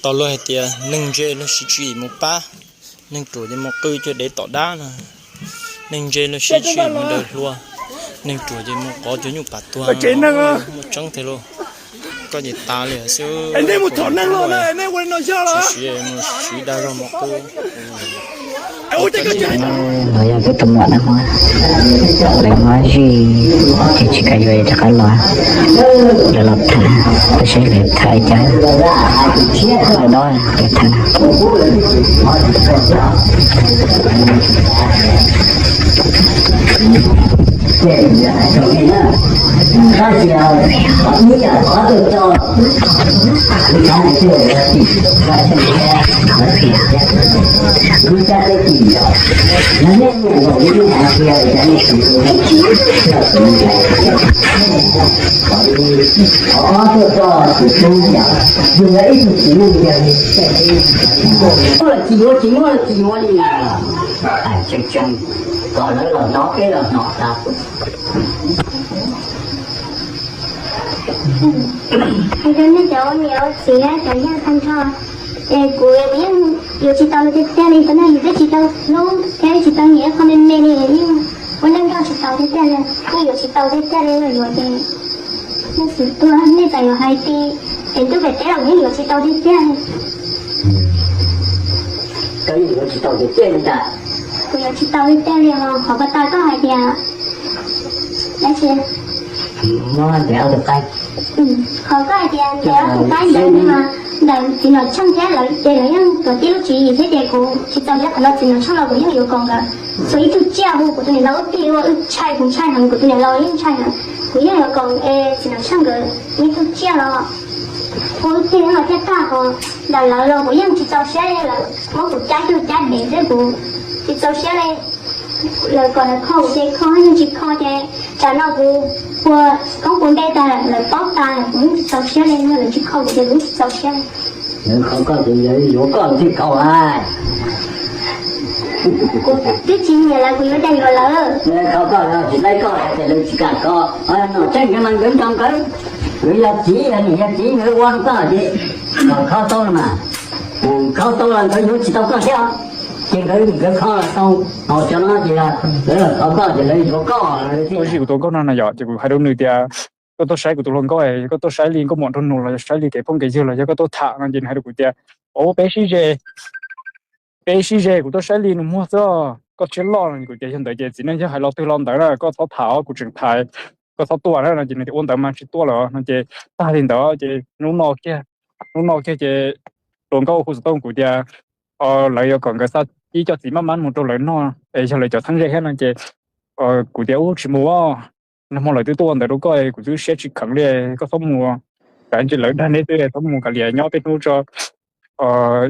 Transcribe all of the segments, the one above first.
Tau luag hais tias neeg ntse los sis tsis mus pab, neeg ruam ces mus qw cuag dev tom dab no. Neeg ntse los sis tsis mus daws hlua, neeg ruam ces mus qov cuag nyuj pam tuag. Muaj tseeb tiag lauj. Koj ces tas li xwb. Siv dag zog mus qw. Los yog kuv tus muam na, lawv muab zij ces tsis kam yuav rov qab los, lawv los tham, tab sis lawv tham cas lawv dob lawv tham. Tsis yuav, tsis muaj, tsis yuav li. Tseeb tseeb, kom lawv los hnov peb los hnov tau. Hais rau nej cov ua niam ua txiv cov yawg tag nrho, es kuv yeej yuav tsis tau tiag tiag li, tab sis yus twb tsis tau hlub thiab tsis tau nyiam qhov me me li, yeej ua neej nrog tsis tau tiag tiag li, yeej yuav tsis tau tiag tiag li, yuav ces nej xub tuag nej txawm yuav hais tias pem ntuj pem teb los yeej yuav tsis tau tiag tiag li. Koj yeej yuav tsis tau tiag tiag li ntag. Kuv yuav tsis tau tiag tiag li os, qhov ko taw koj hais tias dab tsi? Muab ntes ob tug qaib. Qhov koj hais tias ntes ob tug qaib ntawd mas ntawm txiv Nom Tsheej thiab lawv ces lawv yeej tuav tib lub tswv yim thiab ces kuv tsis txaus siab qhov no, txiv Nom Tsheej los kuv yeej yuav kom nkawd txhua ib tug tsiaj hu kuv tus niam laus ua tij ua, wb ntshai, kuv ntshai heev, kuv tus niam laus yeej ntshai heev, kuv yeej yuav kom txiv Nom Tsheej nkawd ib tug tsiaj los hu wb tij los thiaj tag, ho ntawm lawv los kuv yeej tsis txaus siab li, lawv muab kuv cab cuag cab dev xwb, kuv tsis txaus siab li. Lawv kom lawv kho kuv ces kho, yeej tsis kho ces tsam no kuv ua koob ua npe tas lawm, lawv paub tas lawm, kuv yeej tsis txaus siab li, yog lawv tsis kho kuv ces kuv yeej tsis txaus siab li. Lawv kho koj ces lawv yuav koj thiaj kho hais. Kuv twb tsis nyiam lawv, kuv yuav cas yuav lawv. Lawv kho koj los tsis laib koj ces lawv tsis kam kho. Nom Tsheej nkawd mas nkawd nco nkawd, nkawd yog txiv, yog niam yog txiv nkawd ua rau koj ces kom kho tau los mas, kho tau los nkawd yuav tsis tau koj thiab. Ces nkawd, nkawd kho los tau, ho cov no ces lawv los kho koj ces lawv yuav koj. Koj zij kuv tus nkauj no na yom, ces kuv hais rau nws tias koj tuaj saib kuv tus hluas nkauj, koj tuaj saib li nkauj muam nraug nus los yog saib li kev phooj kev ywg los yog koj tuaj tham no, ces nws hais rau kuv tias, o, peb sib ze, peb sib ze, kuv tuaj saib li nus muag xwb, koj siab loj no. Kuv tias yog ntawd ces txiv neej yog hais lo twg lo ntawd na, koj txhob tham, kuv tseem tham, koj txhob tuaj na no, ces nws tias ua ntawd mas tsis tuaj lawm no. Ces tag li ntawd ces hnub no kiag, hnub no kiag ces hluas nkauj hu xov tooj kuv tias lawv yuav kom nkawd xa ib co txiv maj mab mus rau lawv noj es yog lawv cov txheeb ze thiab no ces kuv tias ub tsis mus, nag hmo lawv twb tuaj ua ntawd rau koj, kuv twb siab tsis kheev li, koj txhob mus, kav tsij lawv dag neb xwb, txhob mus, kav liam nyob peb hnub tso,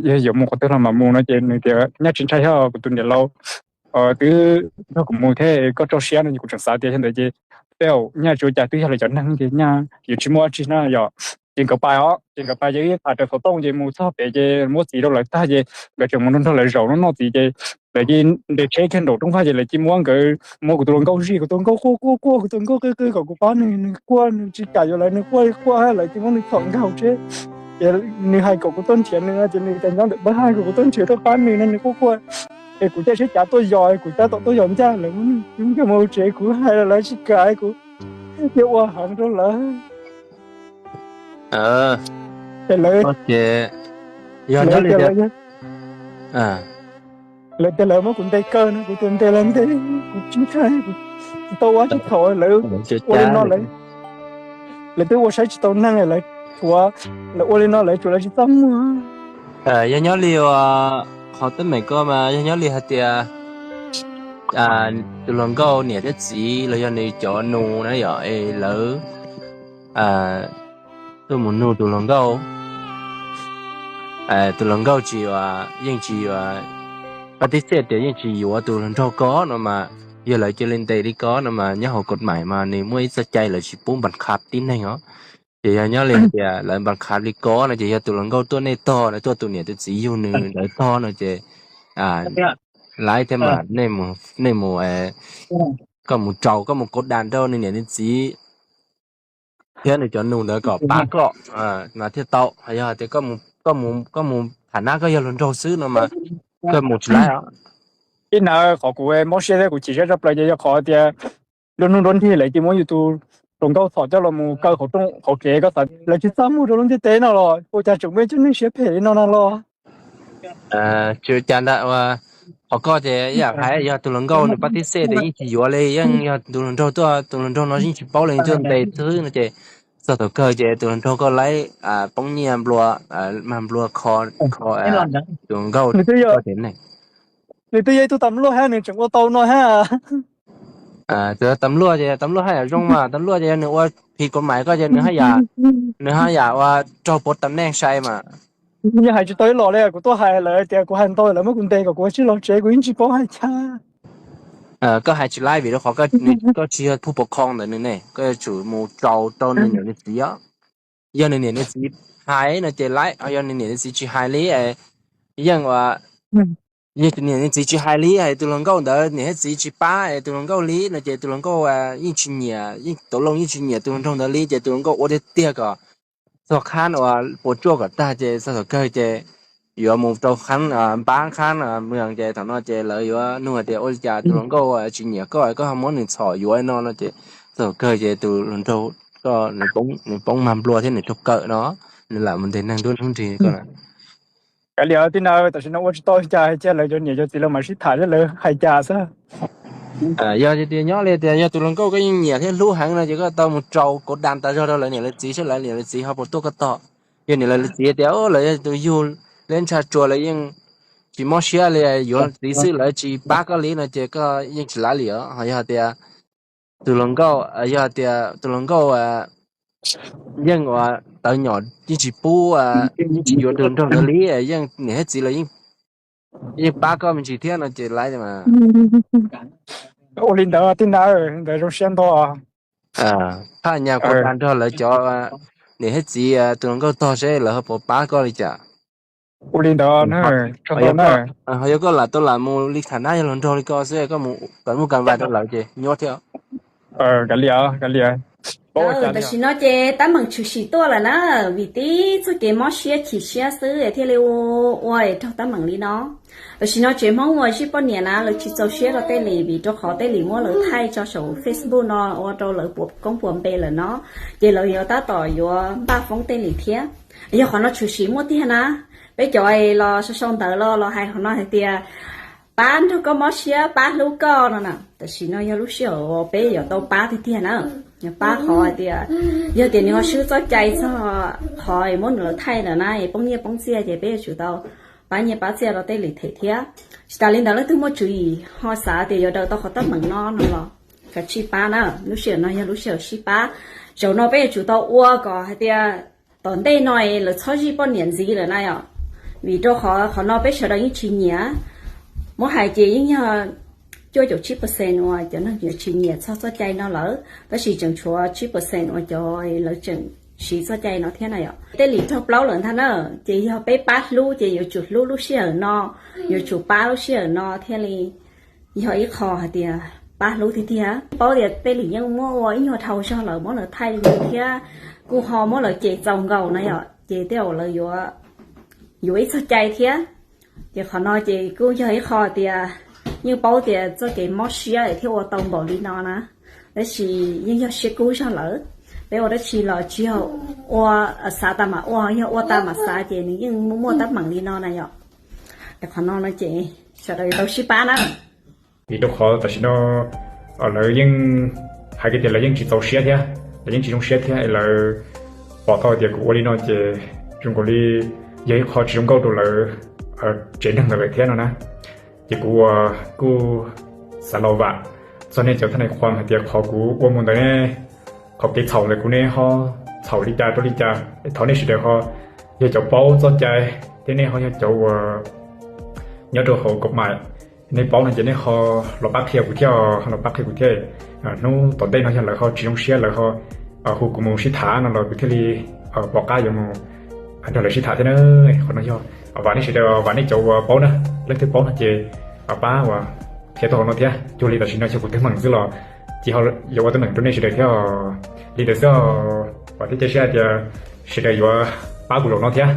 yog yuav mus qhov twg los mam mus no. Ces nws tias nyaj tsis ntshai thiab, kuv tus niam laus twb nrog kuv mus thiab, koj tso siab no. Kuv tseem xav tias yog ntawd ces tej zaum nyaj tsis ua cas, twb yog lawv cov neeg ces nyaj yuav tsis muaj dab tsi na yom. Ces nkawd pais os, ces nkawd pais ces wb tham raws xov tooj ces mus txog pem ces muab txiv rau lawv tag ces nkawd tseem mus nrog lawv zaum noj noj txiv ces lawv cia li nres tsheb kiag nraum rooj vag ces lawv cia li muab nkawd, muab kuv tus hluas nkauj zij, kuv tus hluas nkauj quaj quaj, kuv tus hluas nkauj qw qw kom kuv pab nws, nws quaj, nws tsis kam yuav lawv, nws quaj quaj, lawv cia li muab nws txhom nkaug tsheb. Ces nws hais kom kuv tuaj nrhiav nws no ces nws cas nyob ntawm pab hais kom kuv tuaj nrhiav tuaj pab nws no, nws quaj quaj. Es kuv caij tsheb cav tuaj yos, kuv cav tom tuaj yos ncaj, lawv muab nws coj mus tsev, kuv hais los lawv tsis kam, kuv thiaj ua heev rau lawv. Ces lawv, lawv tias lawv, lawv tias lawv muab kuv ntes kaw no, kuv tias ntes los ntes, kuv tsis ntshai, kuv tsis tau ua tsis thaum, lawv ua li no lawv, lawv twb ua saib tsis tau neeg lawv, lawv ua li no lawv tsuas lawv tsis txaj muag. Yog nyob li uas qhov teeb meem ko mas yog nyob li hais tias tus hluas nkauj niam thiab txiv los yog nws cov nus na yom, es lawv tuaj mus nug tus hluas nkauj, tus hluas nkauj tsis, yeej tsis, pab tib txhia tias yeej tsis yuav tus hluas nraug ko no mas, yog lawv cia li ntes li ko no mas nyob hauv kaum maim mas nws muaj ib txoj cai lawv tsis pub npas khav tib neeg os. Ces yog nyob li hais tias lawv npas khav li ko no ces yog tus hluas nkauj tuaj nej tog no, tuaj tus niam tus txiv yug nws lawv tog no ces laib thiab mas nej mus, koj mus rau, koj mus kav das rau nws niam nws txiv thiab nws cov nus ntawd kom pab koj mas thiaj tau. Yog hais tias koj mus koj mus tham nab koj yog hluas nraug xwb no mas koj mus tsis laib os. Ib na, qhov kuv mob siab thiab kuv chim siab tshaj plaws ces yog qhov tias lub hnub nruab nrhig lawv cia muab yus tus hluas nkauj txhom coj los mus kaw hauv rooj hauv tsev, koj xav lawv tsis txaj muag rau lub ntiaj teb no los ua cas tseem muaj ib tug neeg siab phem li no no los? Tsis ua cas ntag, qhov koj ces ib yam hais yog tus hluas nkauj nws pab tib xej ces yeej tsis yuav li, yeej yog tus hluas nraug tuaj, tus hluas nraug no yeej tsis paub li, tuaj ntes xwb no ces txog thaum kawg ces tus hluas nraug koj laib poob nyiaj nplua, mag nplua kho, kho tus hluas nkauj koj ces ne. Nws twb yog ib tug tam luaj thiab nws tseem ua tau no thiab. Tam luaj ces tam luaj haj yam zoo mas, tam luaj ces yog nws ua phim kuv mais koj ces nws haj yam, nws haj yam ua raug puav tam neej sai mas. Yog hais tsis tau ib los li, kuv tuaj hais lawv tias kuv hais ntau lawv muab kuv ntes kom kuv ua tsis laus tsev, kuv yeej tsis paub hais cas. Koj hais tsis laib vim rau qhov koj tsis yog phu pov khoo ntawm nws ne, koj yuav tsum mus tsaus rau nws niam nws txiv os. Yog nws niam nws txiv hais no ces laib, yog nws niam nws txiv tsis hais li, yeej ua, yog nws niam nws txiv tsis hais li, tus hluas nkauj ntawd niam thiab txiv tsis pab tus hluas nkauj li no ces tus hluas nkauj yeej tsis nyiam, yeej tau loo yeej tsis nyiam tus hluas nraug ntawd li ces tus hluas nkauj ua tiag tiag kom txog qhab uas puas tsuaj kom tag ces txog thaum kawg ces yuav mus rau qhab npab qhab mws ces thaum no ces lawv yuav nug hais tias ua li cas tus hluas nkauj tsis nyiam koj, koj ho muab nws txhom yuav no no ces txog thaum kawg ces tus hluas nraug koj nws poob mag nplua thiab nws raug kawm no, nws lam mus ntes neeg nruab hnub nrig koj na. Kav liam tij na, tam sim no ua tsis tau li cas, cia lawv cov niam cov txiv lawv mam sib tham thiab lawv hais cas xwb. Yog tias nyob li tias yog tus hluas nkauj koj yeej nyiam thiab hlub heev no ces koj tau mus tsaus kuv das tas zog rau lawv niam lawv txiv saib lawv niam lawv txiv ho puas tuaj koj tog. Yog niam lawv txiv tias lawv yog tus yug liab ntsha tsua lawv yeej tsis mob siab li, yuav txiv xwb lawv tsis pab koj li no ces koj yeej tsis laib li os. Ho yog tias tus hluas nkauj, yog tias tus hluas nkauj yeej ua tawv nyom yeej tsis pub, yeej tsis yuav tus hluas nraug ntawd li, yeej niam thiab txiv lawv yeej pab koj me ntsis thiab no ces laib mas. Ua li ntawd tij na, ntawd zoo siab ntau. Phaj nyas kuv tas nrog lawv cov niam thiab txiv tus hluas nkauj tog seb lawv ho puas pab koj li cas. Ua li ntawd, ho yog koj lam tau lam mus li tham nab yog hluas nraug li ko xwb, koj mus kam muj kam vais rau lawv ces nyuaj thiab. Tam sim no ces tab meeg tshwm sim tuaj lawm na, vim tib txoj kev mob siab chim siab xwb thiaj li ua raug tab meeg li no. Tam sim no tsev Hmoob uas zij poj niam na lawv tsis txaus siab rau Tej Lim vim rau qhov Tej Lim muab lawv thaij tso saum Facebook no ua rau lawv puas koob puas npe lawm no, ces lawv yuav tab tom yuav npaj foob Tej Lim thiab. Yog qhov no tshwm sim muaj tiag na, peb cov los sau sau ntawv los los hais qhov no hais tias pab nrog koj mob siab pab hlub koj no na. Tam sim no yog lub sij hawm peb yuav tau pab tiag tiag na, pab qhov hais tias yog tias nws ho swb txoj cai txog qhov muab nws lawv thaij ntawd na poob nyiaj poob txiaj ces peb yuav tsum tau pab nyiaj pab txiaj rau Tej Lim them thiab. Tsis tas li ntawd leej twg muaj tswv yim ho xav tias yuav daws tau qhov teeb meem no no los kav tsij pab na, lub sij hawm no yog lub sij hawm sib pab. Zaum no peb yuav tsum tau ua kom hais tias tom ntej no lawv txhob zij poj niam ntxiv lawm na yom, vim rau qhov qhov no peb sawv daws yeej tsis nyiam. Muab hais ces yeej yog cuaj caum tsib percent uas cov neeg yuav tsis nyiam txog txoj cai no lawm, tab sis tseem tshuav tsib percent uas cov lawv tseem siv txoj cai no thiab na yom. Tej Lim raug plaub lawm ntag na, ces yog peb pab hlub ces yuav tsum hlub lub sij hawm no, yuav tsum pab lub sij hawm no thiaj li yog ib qho hais tias pab hlub tiag tiag. Paub tias Tej Lim yeej muab ua ib nyuag dhau zog lawm muab lawv thaij li thiab kuj ho muab lawv cem txaus nkaus na yom, ces tej zaum lawv yuav yuav ib txoj cai thiab. Ces qhov no ces kuj yog ib qho tias yeej paub tias txoj kev mob siab thiab ua tau npaum li no na, tab sis yeej yog siab kub zog lawm. Peb ua dab tsi los tsis yog ua xav tas mam ua, yog ua tas mam xav ces nws yeej muaj muaj teeb meem li no na yom. Qhov no no ces sawv daws tau sib pab na. Vim rau qhov tam sim no lawv yeej hais tias lawv yeej tsis txaus siab thiab, lawv yeej tsis zoo siab thiab, lawv pom tau tias kuv ua li no ces zoo nkaus li yog ib qho tsis zoo nkauj rau lawv tsev neeg ntawd lawm thiab no na. Ces kuv kuj xav los vam txog nej cov thab nais qhuam hais tias qhov kuv ua mus ntawd ne, qhov kev txhaum ntawd kuv ne ho txhaum li cas rau li cas, thov nej sawv daws ho yog cov paub txoj cai thiab nej ho yog cov uas nyob rau hauv kaum mais, nej paub no ces nej ho los pab qhia kuv thiab, ho los pab qhia kuv thiab. Hnub tom ntej no yog lawv ho tsis zoo siab lawv ho hu kuv mus sib tham no los kuv thiaj li pom qab yuav mus nrog lawv sib tham thiab na. Qhov no yog vam nej sawv daws, vam nej cov uas paub na, leej twg paub no ces pab uas qhia tau hauv no thiab. Cuag li tam sim no yog kuv teeb meem xwb los ces ho yuav ua teeb meem rau nej sawv daws thiab. Li ntawd xwb, vam thiab cia siab hais tias sawv daws yuav pab kuv zaum no thiab.